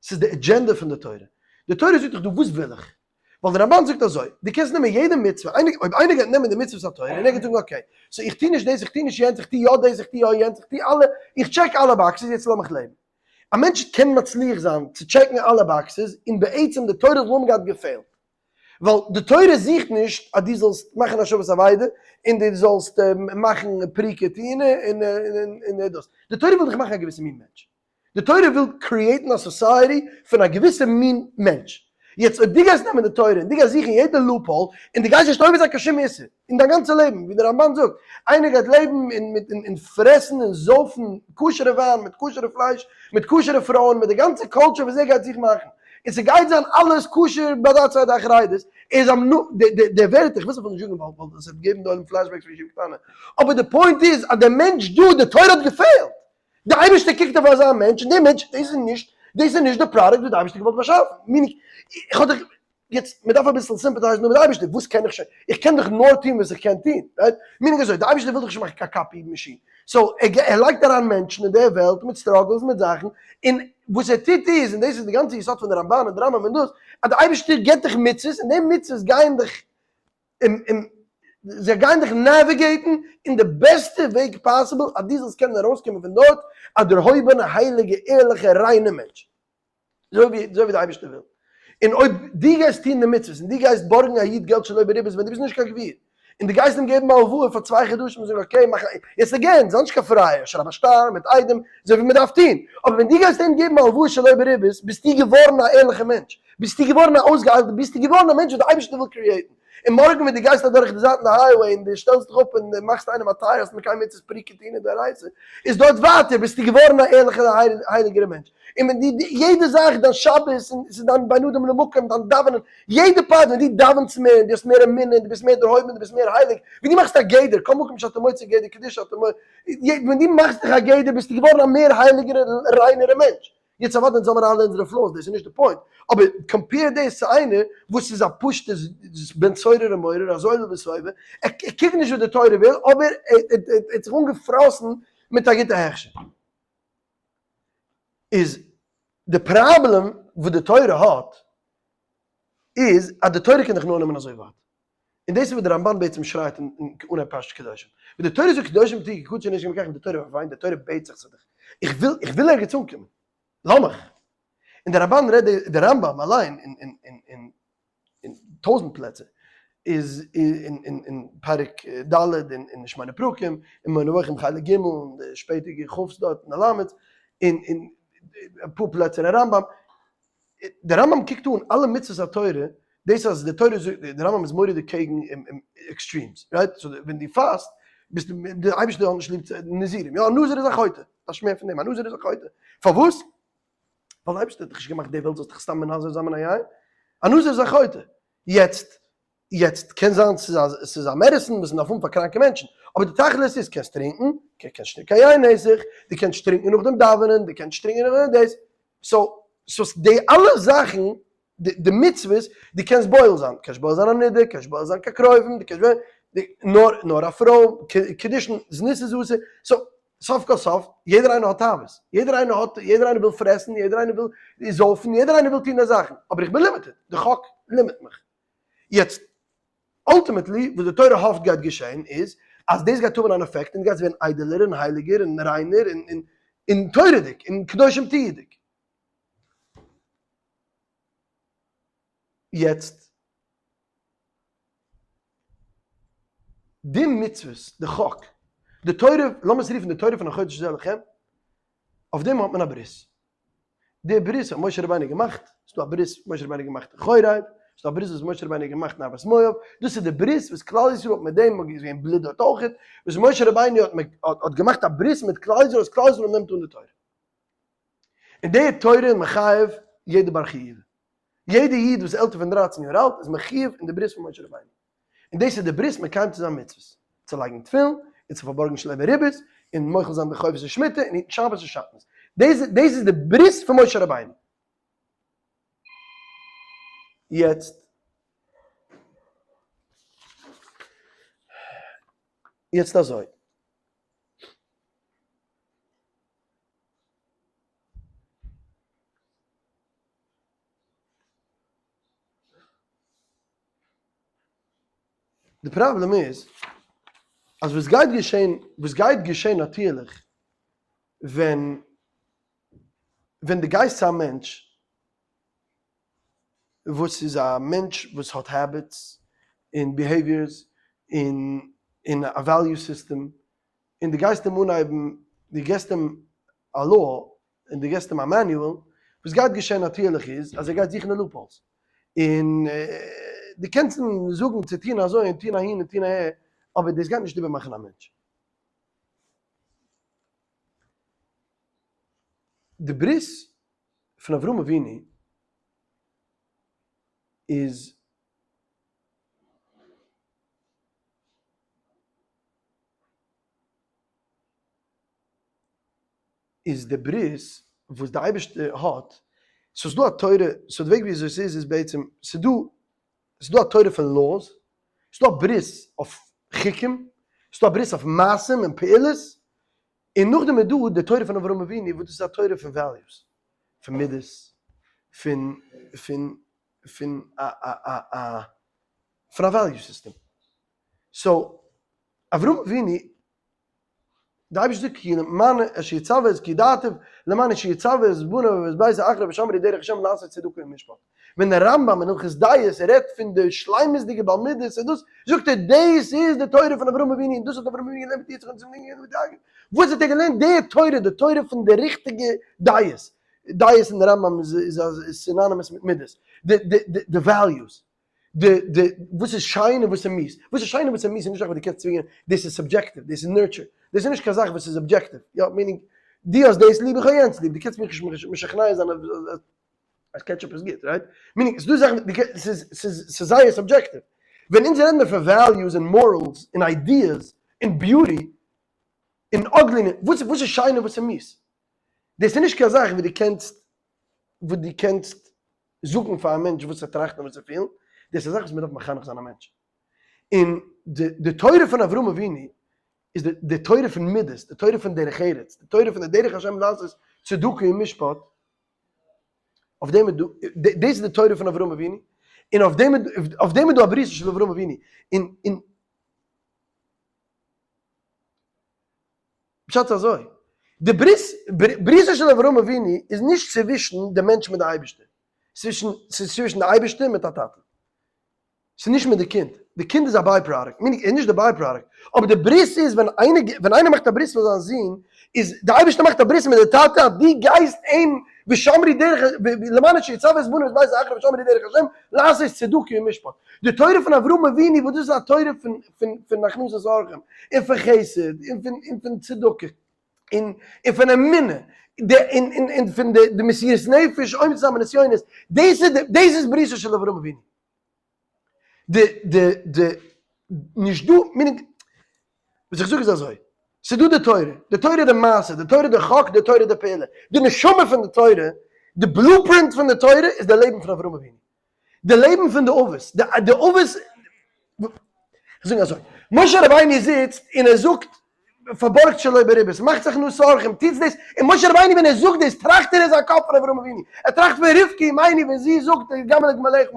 ס'איז די אדזשענדע פון די תורה. די תורה זאגט דיך דא וואס וויל איך. ווייל די רמבן זאגט אזוי, דו קענסט נעמען יעדע מצוה, איינער, אויב איינער גייט נעמען די מצוות התורה און ער גייט זאגן okay, so איך טו נישט דאס, איך טו נישט יענץ, איך טו יא דאס, איך טו יא יענץ, איך טו אלע, איך check אלע boxes, יעצט לאמיך לעבן. א מענטש קען מצליח זיין צו check ן אלע boxes און בעצם די תורה זאל האבן געהאט געפעלט. ווייל די תורה זוכט נישט אז דו זאלסט מאכן השבת אבידה און דו זאלסט מאכן פריקה טעינה און דאס, די תורה וויל דיך מאכן א געוויסע מין מענטש, די תורה וויל create ן א society פון א געוויסע מין מענטש. יעצט אויב דו גייסט נעמען די תורה און דו גייסט זוכן יעדע loophole און דו גייסט נישט עובר זיין קיין שום איסור אין דיין גאנצע לעבן, ווי דער רמב"ן זאגט, איינער גייט לעבן און מיט און פרעסן און זויפן כשר'ע וויין מיט כשר'ע פלייש מיט כשר'ע פרויען מיט די גאנצע culture וואס ער גייט זיך מאכן, און ס'גייט זיין אלעס כשר בד"ץ עדה החרדית, איז א מ די די די ווערטער, איך וויל עס אפילו נישט זאגן ווייל ווייל עס וועט געבן די עולם flashbacks פון ישיבה קטנה, אבער די point איז אז דער מענטש דא, די תורה האט געפעלט, די אייבערשטער קוקט אויף אזא מענטש און דער מענטש, דאס איז נישט, דאס איז נישט די product וואס די אייבערשטער האט געוואלט באשאפן, meaning, איך האב דיך, יעצט, מען דארף אביסל sympathize ן דא מיט די אייבערשטער, וואס קען איך שוין, איך קען דאך נאר טון וואס איך קען טון, right? Meaning אזוי, די אייבערשטער וויל דאך נישט מאכן קיין copy machine, so ער לייגט אריין מענטשן אין דער וועלט מיט struggles מיט זאכן, און וואס ער טוט איז, און דאס איז די גאנצע יסוד פון די רמב"ן און די רמב"ם און דאס, אז די אייבערשטער געבט דיך מצוות און די מצוות גייען דיך און זיי גייען דיך navigate ן אין די בעסטע וועג possible אז דו זאלסט קענען ארויסקומען פון דארט א דערהויבענע הייליגע ערליכע ריינע מענטש. אזוי ווי אזוי ווי די אייבערשטער וויל. און אויב דו גייסט טון די מצוות און דו גייסט בארגן א איד געלט שלא בריבית ווען דו ביסט נישט קיין גביר, און דו גייסט אים געבן א הלוואה פאר צוויי חדשים און זאגן okay מאך א, יעצט again, זיי נישט קיין פרייער, שרייב א שטר מיט עדים, אזוי ווי מען דארף טון, אבער ווען דו גייסט אים געבן א הלוואה שלא בריבית ביסטו געווארן א ערליכע מענטש, ביסטו געווארן א אויסגעאיילטע, ביסטו געווארן א מענטש וואס די אייבערשטער וויל create ן. און מארגן ווען דו גייסט אדורך די זייט אין די highway און דו שטעלסט דיך אפ און דו מאכסט איינעם א tire האסט מקיים מצות פריקה טעינה דאורייתא, איז דארט ווייטער ביסטו געווארן א ערליכער הייליגערע מענטש. און ווען דו יעדע זאך דיין שבת און ס'איז דיין בין אדם למקום דיין דאווענען, יעדע part ווען דו דאווענסט מער און דו האסט מער אמונה און דו ביסט מער דערהויבן און דו ביסט מער הייליג, ווען דו מאכסט א גדר, כל מקום שאתה מוצא גדר קדושה אתה מ, ווען דו מאכסט דיך א גדר ביסטו געווארן א מער הייליגערע ריינערע מענטש. יעצט אוודאי אונז האמיר אלע אונזערע flaws דאס איז נישט די point, אבער compare דאס צו איינער וואס איז א פשוטע בן סורר ומורה א זולל וסובא, ער קוקט נישט וואס די תורה וויל אבער ער האט זיך אנגעפראסן מיט א גוטע הכשר. איז די פראבלעם וואס די תורה האט איז אז די תורה קען דיך נאר נעמען אזוי ווייט. און דאס איז וואס די רמב"ן בעצם שרייט אין אנהייב פרשת קדושים. ווען די תורה זאגט קדושים תהיו כי קדוש אני ה' אלקיכם, די תורה וויינט, די תורה בעט זיך צו דיך, איך וויל, איך וויל ערגעץ אנקומען, לאמיך. און די רמב"ן רעדט, די רמב"ם אליין אין אין אין אין אין טויזענט פלעצער, איז אין אין אין פרק ד' אין אין שמונה פרקים, אין מורה נבוכים חלק ג', און די שפעטערדיגע כ'ס דארט אין די ל', און אין אפאר פלעצער אין רמב"ם, דער רמב"ם קוקט אן אלע מצוות התורה, דאס אז די תורה זאגט, דער רמב"ם איז מורא'דיג קעגן extremes, right? So ווען דו פאסט, ביסטו, דער אייבערשטער האט נישט ליב צו, נזירים, יא, א נזיר איז א חוטא, דארפסט מער פון דעם, א נזיר איז א חוטא, פארוואס? ווייל דער אייבערשטער האט דיך נישט געמאכט די וועלט זאלסט דיך סתם מנזר זיין מן היין, א נזיר איז א חוטא, יעצט, יעצט קען זיין ס'איז א ס'איז א medicine וואס מ'דארף האבן פאר קראנקע מענטשן, אבער די תכלית איז קענסט טרינקן, קענסט טרינקען קיין יין נסך, דו קענסט טרינקען נאכדעם דאווענען, דו קענסט טרינקען נאכדעם דאס, so so די אלע זאכן, די די מצוות, דו קענסט בועל זיין, קענסט בועל זיין א נדה, קענסט בועל זיין קיין קרובים, דו קענסט בועל, נאר נאר א פרוי, קידושין, זנות איז אסור, so סוף כל סוף, יעדער איינער האט תאוות, יעדער איינער האט, יעדער איינער וויל פרעסן, יעדער איינער וויל זויפן, יעדער איינער וויל טון די זאכן, אבער איך בין limited, די חק limit מיך. יעצט, ultimately, וואס די תורה האפט גייט געשען איז, אז דאס גייט האבן אן עפעקט און דו גייסט ווערן איידעלער און הייליגער און ריינער און און און תורה'דיג און קדושים תהיו'דיג. יעצט, די מצוות, די חק, די תורה, לאמיר עס רופן די תורה פון החודש הזה לכם, אויף דעם האט מען א ברית. די ברית האט משה רבינו געמאכט, ס'איז דא א ברית וואס משה רבינו האט געמאכט אין חורב, ס'איז דא א ברית וואס משה רבינו האט געמאכט אין ערבות מואב, דאס איז די ברית וואס כלל ישראל האט מיט דעם, איז געווען בלוט דארט אויכעט, וואס משה רבינו האט האט געמאכט א ברית מיט כלל ישראל אז כלל ישראל נעמט אן די תורה. און די תורה איז מחייב יעדע בר חיובא. יעדע איד וואס איז עלטער פון דרייצן יאר אלט איז מחויב אין די ברית פון משה רבינו. און דאס איז די ברית מקיים צו זיין מצוות, צו לייגן תפילין, און צו פארבארגן שלא בריבית, און מוחל זיין די חובות אין שמיטה, און היטן שבת און שעטנז. דאס דאס איז די ברית פון משה רבינו. יעצט יעצט אזוי. די פראבלעם איז אז וואס גייט געשען, וואס גייט געשען נאטירליך ווען ווען דו גייסט צו א מענטש וואס איז א מענטש וואס האט habits און behaviors און און א value system און דו גייסט אים אנהייבן דו געסט אים א law און דו געסט אים א manual, וואס גייט געשען נאטירליך איז אז ער גייט זוכן די loopholes. און דו קענסט אים זאגן צו טון אזוי און טון אהין און טון אהער, אבער דאס גייט נישט איבערמאכן א מענטש. די ברית פון אברהם אבינו איז איז די ברית וואס די אייבערשטער האט, ס'איז דא א תורה, so די וועג ווי אזוי ס'איז איז בעצם, ס'איז דא, ס'איז דא א תורה פון laws, ס'איז דא א ברית אויף חוקים, ס'איז דא א ברית אויף מעשים און פעולות, און נאכדעם איז דא די תורה פון אברהם אבינו וואס דאס איז א תורה פון values, פון מידות, פון פון פון א א א א פון א value system. So אברהם אבינו די אייבערשטער זאגט כי למען אשר יצוה את כי ידעתיו למען אשר יצוה את בניו ואת ביתו אחריו ושמרו דרך השם לעשות צדקה ומשפט. ווען דער רמב ם אין הלכות דעות רעדט פון די שלימות'דיגע בעל מידות און דאס, זאגט ער דאס איז די תורה פון אברהם אבינו און דאס האט אברהם אבינו געלערנט מיט יצחק און דאס האט אברהם אבינו געלערנט מיט יעקב. וואס האט ער געלערנט? די תורה, די תורה פון די ריכטיגע דעות. דעות אין די רמב ם איז synonymous מיט מידות. די values. די די וואס איז שיין און וואס איז מיאוס, וואס איז שיין און וואס איז מיאוס איז נישט זאך וואס דו קענסט צווינגען, דאס איז subjective, דאס איז nurture, דאס איז נישט קיין זאך וואס איז objective, יא meaning דו האסט דאס ליב איך האב יענץ ליב, דו קענסט מיך נישט משכנע זיין אז ketchup איז גוט, right? Meaning ס'איז דא זאכן וואס ס'איז ס'איז ס'איז זייער subjective, ווען אונז רעדן מיר פון values און morals און ideas און beauty און ugliness, וואס וואס איז שיין און וואס איז מיאוס, דאס איז נישט קיין זאך וואס דו קענסט וואס דו קענסט זאגן פאר א מענטש וואס צו טראכטן און וואס צו פילן, דאס איז א זאך וואס מען דארף מחנך זיין א מענטש. און די די תורה פון אברהם אבינו איז די די תורה פון מידות, די תורה פון דרך ארץ, די תורה פון די דרך השם לעשות צדקה ומשפט, אויף דעם איז דא, דאס איז די תורה פון אברהם אבינו, און אויף דעם אויף דעם איז דא א בריתו של אברהם אבינו, און און פשט איז אזוי, די ברית, בריתו של אברהם אבינו איז נישט צווישן די מענטש מיט די אייבערשטער, צווישן, ס'איז צווישן די אייבערשטער מיט א טאטע, ס'איז נישט מיט די קינד, די קינד איז א by-product, meaning ער איז נישט די by-product, אבער די ברית איז ווען איינער, ווען איינער מאכט א ברית פאר זיין זון, איז די אייבערשטער מאכט א ברית מיט די טאטע אז דו גייסט אים ושמרו דרך, למען אשר יצוה את בניו ואת ביתו אחריו ושמרו דרך השם לעשות צדקה ומשפט, די תורה פון אברהם אבינו וואס דאס איז א תורה פון פון פון הכנסת אורחים, און פון חסד, און פון און פון צדקה, און און פון אמונה, די און און און פון די די מסירות נפש עומד צו זיין בנסיונות, דאס איז די דאס איז בריתו של אברהם אבינו. די די די נישט דא meaning וואס איך זאג איז אזוי, ס'איז דא די תורה, די תורה די מעשה, די תורה די חק, די תורה די פעולה, די נשמה פון די תורה, די blueprint פון די תורה איז די לעבן פון אברהם אבינו. די לעבן פון די אבות, די אבות, איך זאג אזוי, משה רבינו זיצט און ער זאגט פארבארגט שלא בריבית, מאכט זיך הכנסת אורחים, טוטס דאס, און משה רבינו ווען ער זאגט דאס טראכט ער אין זיין קאפ פון אברהם אבינו, ער טראכט פון רבקה אמנו ווען זי זאגט גם לגמליך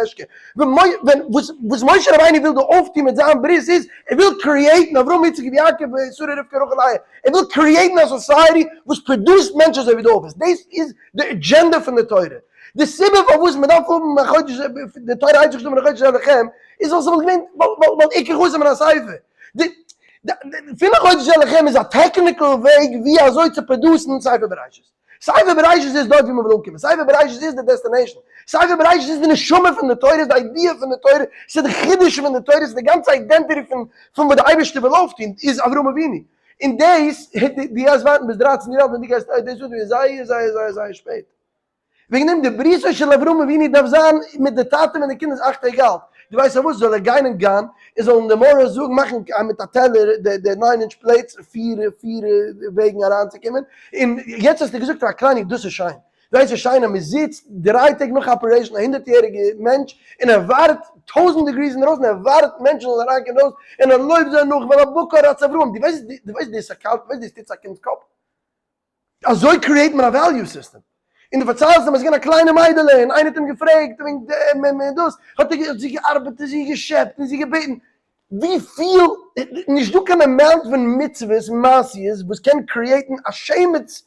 אשקה, ווען וואס משה רבינו וויל דא אויפטון מיט זיין ברית איז, ער וויל create ן אברהם יצחק ויעקב שרה רבקה רחל לאה, ער וויל create ן א society וואס produce ט מענטשן אזוי ווי די אבות, דאס איז די אדזשענדע פון די תורה. די סיבה פארוואס מען דארף האבן א חודש די תורה הייבט זיך נישט אן מיט החודש הזה לכם איז ווייל ס'וואלט געווען ווייל עיקר חסר מן הספר. די פון החודש הזה לכם איז א technical וועג ווי אזוי צו produce ן ספר בראשית. ספר בראשית איז דארט ווי מען וויל אנקומען, ספר בראשית איז די destination, ספר בראשית איז די נשמה פון די תורה, איז די idea פון די תורה, ס'איז די חידוש פון די תורה, ס'איז די גאנצע identity פון פון וואס די אייבערשטער וויל אויפטון, איז אברהם אבינו. און דאס, דו גייסט ווארטן ביז דרייצן יאר אלט ווען דו גייסט דאס זאגן איז זייער זייער זייער זייער שפעט. וועגן דעם די בריתו של אברהם אבינו דארף זיין מיט די טאטע ווען די קינד איז אכט טעג אלט, דו ווייסט פארוואס זאל ער גיין אין גן און זאלן די מורות זאגן מאכן מיט א טעלער די די nine inch plates פיר פיר וועגן אריינצוקומען, און יעצט האסטו געזאגט פאר א קליינינק דאס איז שיין, דו ווייסט ס'איז שיין אז מען זיצט דריי טעג נאך operation א הונדערט יעריגע מענטש און ער ווארט טויזנט degrees אינדרויסן ער ווארט מענטשן זאלן אריינקומען ארויס און ער לויפט זיי נאך ועל הבקר רץ אברהם, דו ווייסט דו ווייסט די psychology דו ווייסט דאס טוט צו א קינד'ס קאפ? אזוי create מען א value system. און דו פארציילסט אים אז ס'איז געווען א קליינע מיידעלע און איינער האט אים געפרעגט וועגן דעם און דאס, האט ער האט זי געארבעט און זי געשעפט און זי געבעטן. וויפיל, נישט דא קיין amount פון מצוות מעשיות וואס קען create ן א שמץ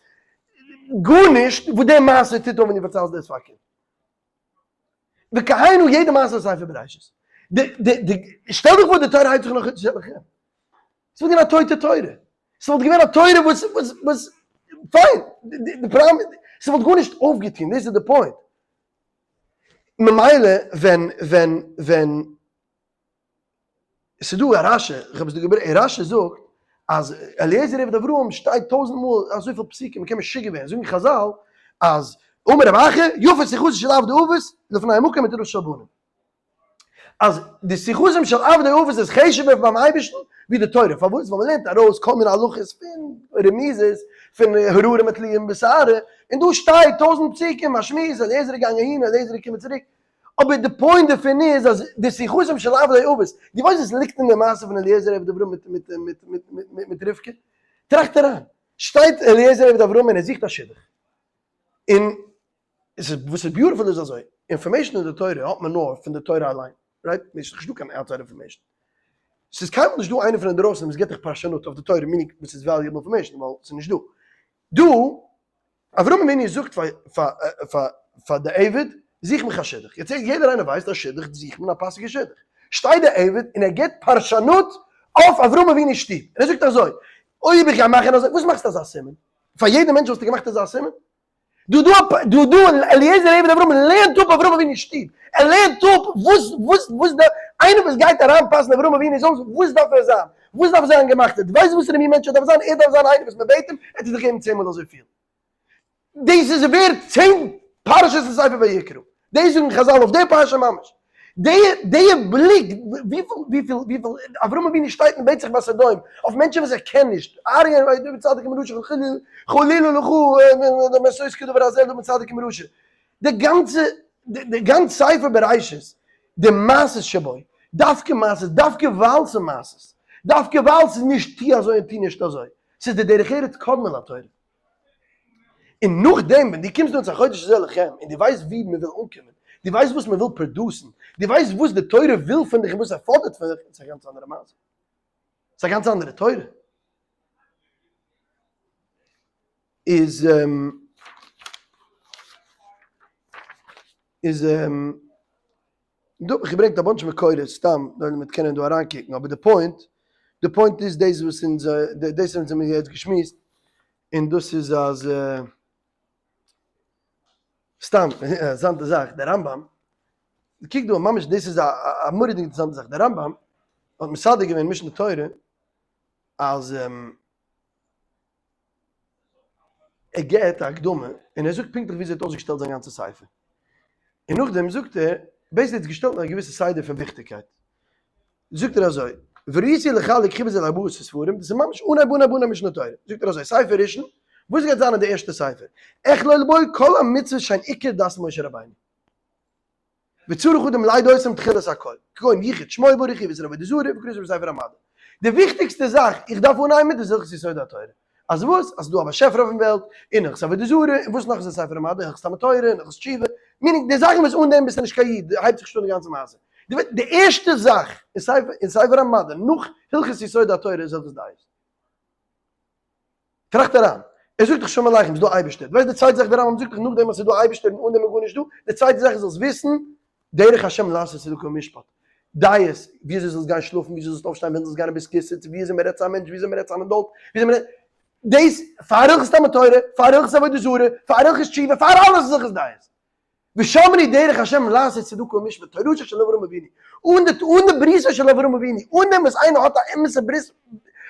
גארנישט וואס די מעשה טוט אויף ווען דו פארציילסט דאס פאר א קינד. וכהנה יעדע מעשה אין ספר בראשית. די די די שטעל דיך פאר די תורה הייבט זיך נאך אן צו ס'וואלט געווען א טויטע תורה. ס'וואלט געווען א תורה וואס וואס וואס פיין, די פראבלעם ס'וואלט גארנישט אויפגעטון, דאס איז די point. ממילא ווען ווען ווען ס'איז דא א רשי, איך האב עס דא געברענגט, רשי זאגט אז אליעזר עבד אברהם שטייט טויזנט מאל אזויפיל פסוקים מ'קען משוגע ווערן, זאגן חזל אז אמר רב אחא יפה שיחתן של עבדי אבות לפני המקום מתורתן של בנים. אז די שיחתם של עבדי אבות איז חשוב'ער ביים אייבערשטן ווי די תורה, פארוואס? ווייל מ'לערנט ארויס כל מיני הלכות פון רמיזות, פון הררים התלויים בשערה, און דא שטייט טויזנט פסוקים א שמועס, אליעזר איז געגאנגען אהין, אליעזר איז געקומען צוריק, אבער די point דערפון איז אז די שיחתם של עבדי אבות, דו ווייסט וואס ליגט אין די מעשה פון אליעזר עבד אברהם מיט רבקה? טראכט אריין, שטייט אליעזר עבד אברהם און ער זוכט א שידוך, און עס איז וואס איז beautiful איז אזוי, information אין די תורה האט מען נאר פון די תורה אליין, right? נישט דא קיין outside information. ס'איז קיינמאל נישט דא איינער פון אינדרויסן וואס גיבט דיך פרשנות אויף די תורה, meaning וואס איז valuable information, ווייל ס'איז נישט דא. דא, אברהם אבינו זאגט פאר די עבד, זוך מיך א שידוך. יעצט יעדער איינער ווייסט אז שידוך זוכט מען א פאסיגע שידוך. שטייט די עבד און ער גיבט פרשנות אויף אברהם אבינו'ס שטוב. און ער זאגט אזוי, אויב איך גיי מאכן אזוי, וואס מאכסטו אזא סימן? פאר יעדע מענטש וואלסטו געמאכט אזא סימן? דא דא דא דא אליעזר עבד אברהם לערנט אפ אברהם אבינו'ס שטוב, ער לערנט אפ וואס וואס וואס די איינער וואס גייט אריין פאסן אברהם אבינו'ס הויז וואס דארף ער זיין, וואס דארף זיין געמאכט, דו ווייסט וואסערע מין מענטש ער דארף זיין, ער דארף זיין איינער וואס מען בעט אים, ער טוט דיך געבן צען מאל אזויפיל. דאס איז ווערט צען פרשות אין ספר ויקרא, דאס זאגן חזל אויף די פרשה ממש. די די בליק וויפיל וויפיל וויפיל אברהם אבינו שטייט און בעט זיך ביי סדום אויף מענטשען וואס ער קען נישט, אריה און צדיק און רשע חלילה לך לעשות כדבר הזה דא מצדיק און רשע, די גאנצע די גאנץ ספר בראשית די מעשות שבו, דווקא מעשות דווקא ווייל ס'איז מעשות, דווקא ווייל ס'איז נישט טו אזוי און טו נישט אזוי, ס'איז די דרך ארץ קדמה לתורה. און נאכדעם ווען דו קומסט דא צו החודש הזה לכם און דו ווייסט וואו מען וויל אנקומען, דו ווייסט וואס מען וויל produce ן, דו ווייסט וואס די תורה וויל פון דיך און וואס ער פאדערט פון דיך, איז א גאנץ אנדערע מעשה. ס'איז א גאנץ אנדערע תורה. איז איז דא האב איך געברענגט א bunch מקורות סתם זאל מען קענען דא אריינקוקן, אבער די point, די point איז דאס וואס אונז, דאס וואס אונז האבן יעצט געשמועסט, און דאס איז אז סתם אינטערעסאנטע זאך, דער רמב ם, קוק דא ממש דאס איז א מורא'דיג אינטערעסאנטע זאך, דער רמב ם האט מסדר געווען משנה תורה אז ער געבט א הקדמה און ער זאגט פונקטליך וויאזוי ער האט אויסגעשטעלט זיין גאנצע ספר, און נאכדעם זאגט ער, basically האט עס געשטעלט אין א געוויסע סדר פון וויכטיגקייט, זאגט ער אזוי, וראיתי לחלק חיבור זה לארבעה ספרים, דאס איז ממש אנהייב אנהייב אנהייב משנה תורה, זאגט ער אזוי, ספר ראשון, וואס גייט זיין אין די ערשטע ספר? אכלול בו כל המצוות שהן עיקר דת משה רבינו. וצריך אדם לידע אותם תחילת הכל, כגון ייחוד שמו ברוך הוא ואיסור עבודה זרה וקראת בספר המדע. די וויכטיגסטע זאך איך דארף אנהייבן מיט איז הלכות יסודי התורה. אז וואס? אז ס'דא א באשעפער אויפן וועלט, און הלכות עבודה זרה, און וואס נאך איז אין ספר המדע, הלכות תלמוד תורה, און הלכות תשובה, meaning די זאכן וואס אן דעם ביסטו נישט קיין איד, הייבט זיך נישט אן די גאנצע מעשה. די ערשטע זאך אין ספר המדע נאך הלכות יסודי התורה איז הלכות דעות. טראכט אריין, ער זאגט דאך שלום עליכם, ס'איז דא א אייבערשטער, דו ווייסט די צווייטע זאך דער רמב ם זאגט דאך נאכדעם אז ס'איז דא א אייבערשטער און אן דעם איז גארנישט דא, די צווייטע זאך איז זאלסט וויסן, דרך השם לעשות צדקה ומשפט, דעות, ווי אזוי זאלסט גיין שלאפן, ווי אזוי זאלסט אויפשטיין, ווען זאלסט גיין אין בית כסא, ווי אזוי מען רעדט צו א מענטש, ווי אזוי מען רעדט צו אן adult, ווי אזוי מען רעדט, דאס פאר הלכות תלמוד תורה, פאר הלכות עבודה זרה, פאר הלכות תשובה, פאר אלעס איז הלכות דעות. ושמרו דרך השם לעשות צדקה ומשפט, תורתו של אברהם אבינו, אן די אן די בריתו של אברהם אבינו, אן דעם וואס איינער האט א אמת'ע ברית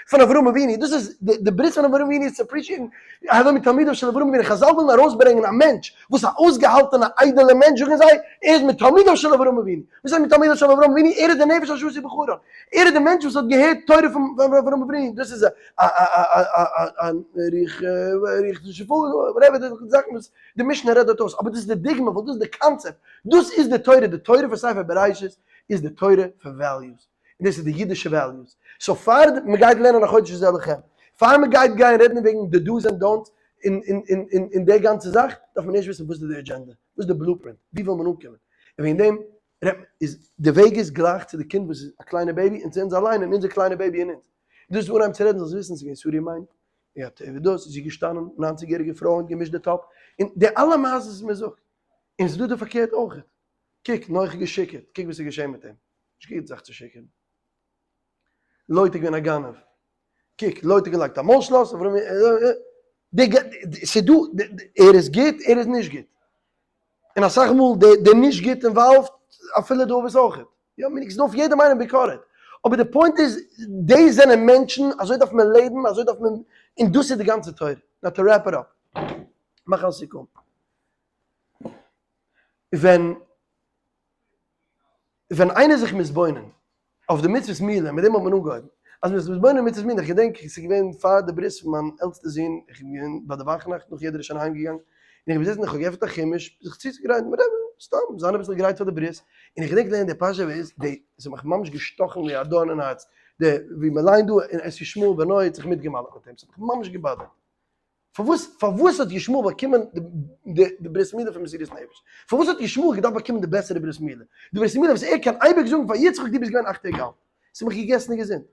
פון אברהם אבינו, דאס איז די ברית פון אברהם אבינו איז צו appreciate ן הווי מתלמידיו של אברהם אבינו, חזל ווילן ארויסברענגען א מענטש וואס א אויסגעהאלטענע איידעלע מענטש זאגן זיי, ער איז מתלמידיו של אברהם אבינו, וואס הייסט מתלמידיו של אברהם אבינו, ער איז די נפש אשר עשו בחרן, ער איז די מענטש וואס האט געהערט תורה פון אברהם אבינו, דאס איז א א א א א רוח רוח שפל, whatever די זאכן וואס די משנה רעדט דארט אויס, אבער דאס איז די דוגמא, ווייל דאס איז די קאנצעפט, דאס איז די תורה, די תורה פון ספר בראשית איז די תורה פון values, און דאס איז די אידישע values, so פאר מען גייט לערנען החודש הזה לכם, פאר מען גייט גיין רעדן וועגן די do's and don'ts און די גאנצע זאך, דארף מען ערשט וויסן וואס איז די אג'ענדע, וואס איז די blueprint, ווי וויל מען אנקומען, און וועגן דעם רעדט מען, איז די וועג איז גלייך צו די קינד וואס איז א קליינע baby און צו אונז אליין און אונזער קליינע baby אין אונז, דאס איז אנהייבן צו רעדן זאלסט וויסן ס'איז געווען שרי מיינט ער האט ווי דאס איז זי געשטאנען ניינציג יעריגע פרוי און געמישט די טאפ און די אלע מעשות וואס מען זאגט און ס'איז דא די פארקערט אויך קוק נח איז געשיקערט קוק וואס איז געשען מיט אים נישט גוט זיך צו שיקערן לוט איז געווען א גנב קוק לוט האט געלייגט א מויל שלאס אברהם די ס'איז דא ער איז גוט ער איז נישט גוט. און אסאך מאל די די נישט גוט involved אפילו די אבות אויכעט. יא, meaning ס'איז דא אויף יעדעם איינעם ביקורת. אבער די point איז, די זענען מענטשן, אזוי דארף מען לעבן, אזוי דארף מען, און דאס איז די גאנצע תורה. Now to wrap it up. מאך א סיכום. ווען ווען איינער איז זיך מתבונן אויף די מצוות מילה, מיט דעם האט מען אנגעהויבן, אז מען איז מתבונן אין מצוות מילה, איך געדענק עס איז געווען פאר די ברית פון מיין עלטסטע זון, איך בין געווען ביי די וואכנאכט נאך יעדער איז שוין אהיים געגאנגען, און איך בין געזעסן איך האב געעפנט א חומש זיך צוצוגרייטן, סתם זיין אביסל גרייט פאר די ברית, און איך געדענק לערנען די פרשה ווי עס די עס האט מיך ממש געשטאכן ווי א דארן אין הארץ, די ווי מען ליינט דא און את ישמעאל בנו האט זיך מיטגעמל'ט מיט אים, עס האט מיך ממש געבאדערט. פארוואס פארוואס האט ישמעאל באקומען די די ברית מילה פון מסירות נפש? פארוואס האט ישמעאל געדארפט באקומען די בעסערע ברית מילה? די ברית מילה וואס ער קען אייביג זאגן פאר יצחק דו ביסט געווען אכט טעג אלט. ס'האט מיך געגעסן די געזונט.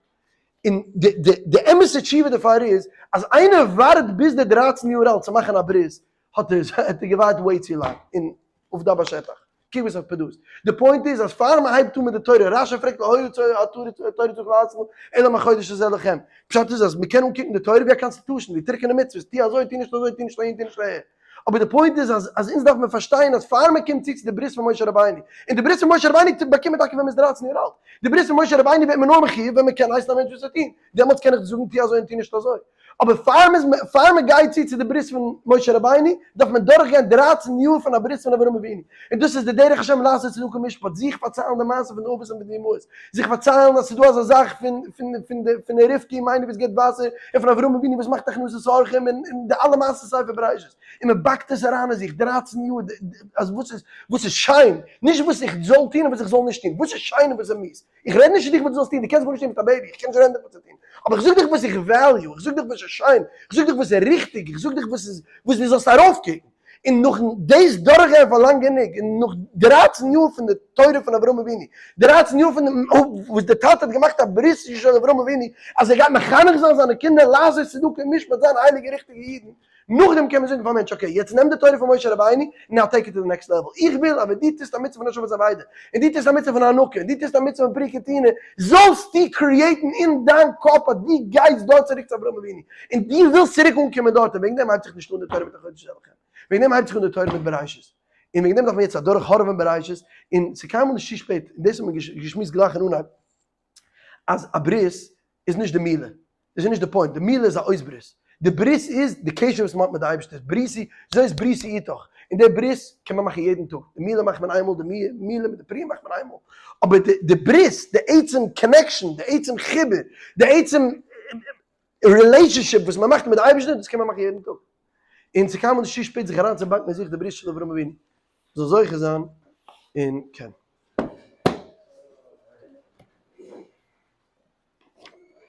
און די די די אמת'ע תשובה דערפאר איז אז איינער ווארט ביז די דרייצן יאר אלט צו מאכן א ברית האט ער האט ער געווארט way צו לאנג און עובדא בשטח. קוק וואס האט produced. די point איז אז פאר מען הייבט אן מיט די תורה, רשי פרעגט לא היה התורה צריך להתחיל אלא מהחודש הזה לכם. פשט איז אז מען קען אנקוקן די תורה ווי א constitution, ווי טרוקענע מצוות, טו אזוי, טו נישט אזוי, טו נישט אהין, טו נישט אהער. אבער די point איז אז אז אונז דארף מען פארשטיין אז פאר מען קומט צו צו די ברית פון משה רבינו, און די ברית פון משה רבינו באקומט מען טאקע ווען מען איז דרייצן יאר אלט, די ברית פון משה רבינו ווערט מען נאר מחיוב ווען מען קען הייסן א מענטש וואס צו טון, דעמאלטס קען איך דיר זאגן טו אזוי און טו נישט אזוי. אבער פאר מען פאר מען גייט צו צו די ברית פון משה רבינו, דארף מען דורך גיין דרייצן יאר פון א ברית פון אברהם אבינו, און דאס איז די דרך השם לעשות צדקה ומשפט, זיך פארציילן די מעשה פון די אבות און פון די אמהות, זיך פארציילן אז ס'איז דא אזא זאך פון פון פון די פון די רבקה אמנו וואס גיבט וואסער, און פון אברהם אבינו וואס מאכט הכנסת אורחים, און און די אלע מעשות ספר בראשית, און מען באקט עס אריין אין זיך דרייצן יאר, אז וואס איז וואס איז שיין, נישט וואס איך זאל טון און וואס איך זאל נישט טון, וואס איז שיין און וואס איז מיאוס. איך רעד נישט צו דיך וואס דו זאלסט טון, דו קענסט גארנישט טון מיט א baby, איך קען נישט רעדן דיך וואס צו טון, אבער איך זאג דיך וואס איך value, איך זאג דיך וואס איז שיין, איך זאג דיך וואס איז ריכטיג, איך זאג דיך וואס איז וואס דו זאלסט ארויפקוקן, און נאכן דאס דורכגיין פאר לאנג גענוג, און נאך דרייצן יאר פון די תורה פון אברהם אבינו, דרייצן יאר פון וואס דער טאטע האט געמאכט א ברית של אברהם אבינו אז ער גייט מחנך זיין זיינע קינדער לעשות צדקה ומשפט זיין הייליגע ריכטיגע אידן, נאכדעם קען מען זאגן פאר א מענטש okay יעצט נעם די תורה פון משה רבינו now take it to the next level, איך וויל אז ווען דו טוסט א מצוה פון השבת אבידה, און דו טוסט א מצוה פון הענקה, און דו טוסט א מצוה פון פריקה וטעינה, זאלסטו create ן אין דיין קאפ אז דו גייסט דארט צוריק צו אברהם אבינו, און דו ווילסט צוריק אנקומען דארט, און וועגן דעם הייבט זיך נישט אן די תורה מיט החודש הזה לכם, וועגן דעם הייבט זיך אן די תורה מיט בראשית, און וועגן דעם דארף מען יעצט אדורך הארעווען בראשית, און ס'איז קיינמאל נישט צו שפעט, און דאס האט מען געשמועסט גלייך אין אנהייב, אז א ברית איז נישט די מילה, דאס איז נישט די point, די מילה איז א אות ברית, די ברית איז די קשר וואס מען האט מיט די אייבערשטער, בריתי, זאת בריתי איתך, און די ברית קען מען מאכן יעדן טאג, די מילה מאכט מען איינמאל, די מילה מיט די פריעה מאכט מען איינמאל, אבער די ברית, די עצם connection, די עצם חיבור, די עצם relationship וואס מען מאכט מיט די אייבערשטער, דאס קען מען מאכן יעדן טאג, און ס'איז קיינמאל נישט צו שפעט זיך אריינצובאקן אין זיך די ברית של אברהם אבינו, זאל זוכה זיין און קען.